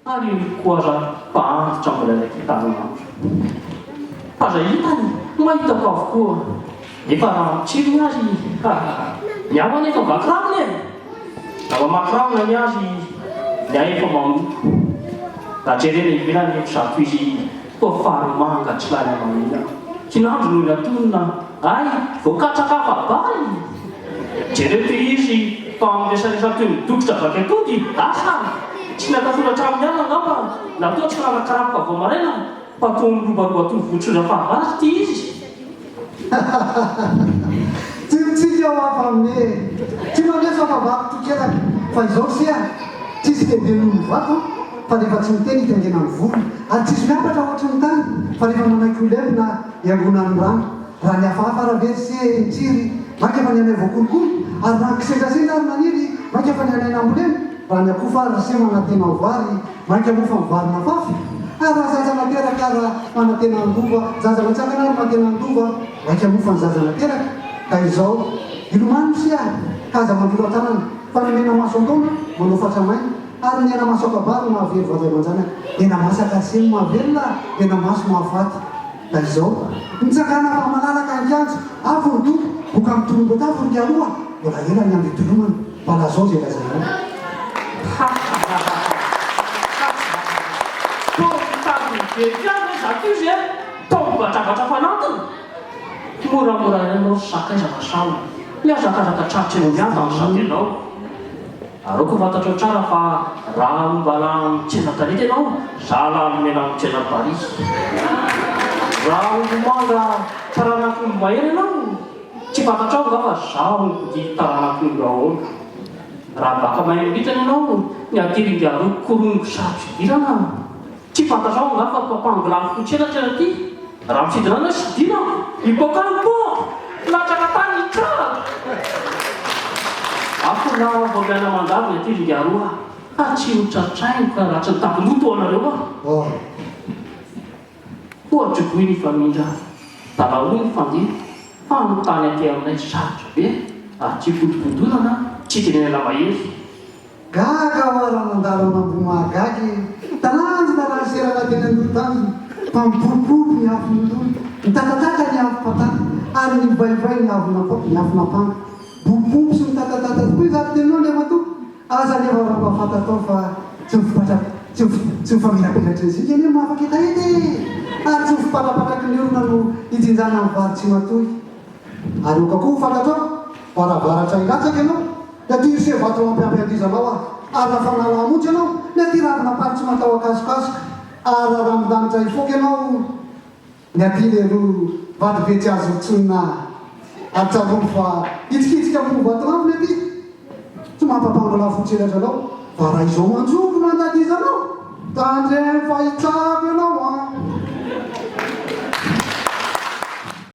Ary io koa aza fa antitra mbola ilay kitanin'andro. Fa izay hitany mahitako avokoa. Nefa raha mitsiry ny azy hahaha. Ny ahy anefa vaky ravina e! Raha mamaky ravina ny azy, ny ahy efa mamoa. Raha jerena ivelany efa izato izy toa fary manga tsy lany hamamiana. Kinanjo no natonina, hay voakatraka afa-bary! Jereo ty izy fa miresaresak toy ny dokotra vaky atody, asa! Tsy natafondro hatramin'ny alina angamba na toa tsy nanakarapoka vao maraina fa toa mirobaroba toy ny votsoza fahavaratra ity izy. Tsy mitsiky aho afa ame tsy maneso afa vaky tokelaka fa izao sia tsisy lehibe noho ny vato fa rehefa tsy miteny itaingenan'ny vorona ary tsisy miampatra ohatry ny tany fa rehefa manaiky ho levona iangonan'ny rano Raha ny hafahafa ary ve ry se nitsiry, mainka fa ny anay voakolokolo, ary raha ny kisendrasendra ary naniry, mainka fa ny anay nambolena, raha ny akofa ary ry se manantena ho vary, mainka moa fa ny vary nafafy? Ary raha zaza nateraka ary manantena handova, zaza natsangana ary mantena handova, mainka moa fa ny zaza nateraka? Ka izao, ilomano ry se a! Ka aza mandrora tanana, fa ny mena maso an-taona, manao fatra maina, ary ny hena maso an-kabary no mahavery vady aman-janaka, hena masaka ry se no mahavelona, hena maso mahafaty. Da izao, mitsangàna fa malalaka an-kianja, afo ny Tompo, boka mitolom-boatavo ry Kialoha, mbola ela ny andro hitolomana, mba lazao izay lazainao. Hahahahahahaha Toa mitady ny very ihany ve zato izy e? Toa mivatravatra fanampiny? Moramora ianao ry sakaiza fa sao mihazakazaka tratry ny miadana ny satenao. Aroako fantatrao tsara fa raha ombalahy mitsena tanety ianao, zala alomena mitsena Paris. Raha ombimanga taranak'omby mahery ianao, tsy fantatrao angaha fa zaho ombidia taranak'omby ahoana. Raha baka mahay miritana ianao, ny aty ringaroa korongo sarotra idirana. Tsy fantatrao angaha fa papango lafo fotsy elatra aty? Raha misidina any aho sidinako, hipoaka any koa! Latsaka tany ny trano! Akoho vao miana-mandady ny aty ry ingahy roa a! Ka tsy ho tratrainy ka raha tsy nitapin-doha toa anareo aho! Koa joboy ny famindra, talahoy ny fandeha, fa ny tany aty aminay sarotra be ary tsy ibodobodoana na tsy itenenana mahery. Gaga aho raha nandalo an'Ambohimahagaga e! Talanjona raha niserana teny Andohotandrina, fa miporoporo ny afon'ny loha, mitatatata ny afom-patana, ary mivaivay ny avon'amp ny afon'ampanga. Bobobo sy mitatatata tokoa izato teninao Andriamatoa! Aza anefa raha mba fantatrao fa tsy ny fipatra tsy ny tsy ny famirapiratry ny zinga anie no mahafaka hetaheta e! Ary tsy ny fiparapatraky ny orona no ijinjana ny vary tsy matoy. Ary aoka koa ho fantatrao fa raha varatra hilatsaka ianao, Ny aty ry se vato mampiampiandrizanao aho, ary raha fanala hamonjy ianao, ny aty ravina pary tsy mataho-akasokasoka, ary raha ranon-danitra hifoka ianao, ny aty leroa vato be tsy azo tsonina, ary tsarovy fa hitsikitsika ambony vatolampy ny aty, tsy mampapango lafo tselatra anao, fa raha izao manjoko no andadizanao.